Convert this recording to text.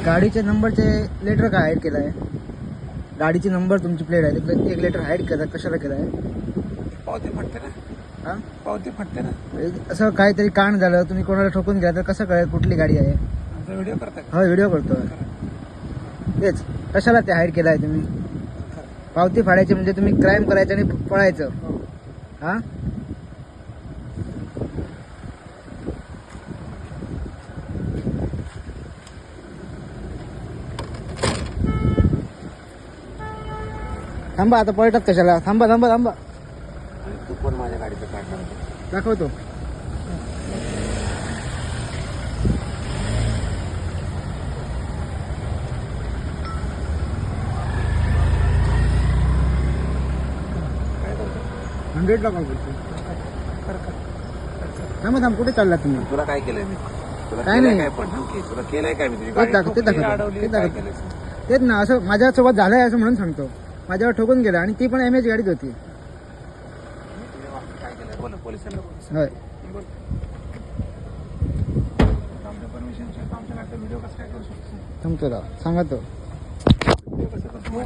गाडीचे नंबरचे लेटर काय हाईड केलं आहे? गाडीचे नंबर तुमची प्लेट आहे त्यातलं एक लेटर हाईड केलं, कशाला केलं आहे? पावती फाटते ना. हां, पावती फाटते ना. असं काहीतरी कांड झालं, तुम्ही कोणाला ठोकून घ्या तर कसं कळेल कुठली गाडी आहे? आमचा व्हिडिओ करता का? हो, व्हिडिओ करतो. तेच, कशाला ते हाईड केलं आहे तुम्ही? पावती फाडायची म्हणजे तुम्ही क्राईम करायचं आणि पळायचं. हो. हां, थांबा आता, पळतात कशाला? थांबा थांबा थांबा. आणि तू पण माझ्या गाडीचं काढणार होता. दाखवतो. काय करतो? 100ला कॉल करतो. कर कर कर, चल. थांबा थांब, कुठे चालला तुम्ही? तुला काय केलंय मी? तुला काय केलंय नाही. काय पण थांब की, तुला केलंय काय मी? तुझी ते गाडी दाखव, ते ठोकली, दाखव, अडवली, ते काय दाखव. केलंयस? तेच ना, असं माझ्यासोबत झालंय असं म्हणून सांगतो. माझ्यावर ठोकून गेलं आणि ती पण एम एच गाडीत होती. मी तुझ्या बाबतीत काय केलंय? बोल, पोलिसांना बोल. होय. बोल. आमच्या परमिशन आमच्या गाडीचा व्हिडिओ कसं काय करू शकतो? थांबतो राव, सांगा तो. व्हिडिओ कसं करतो?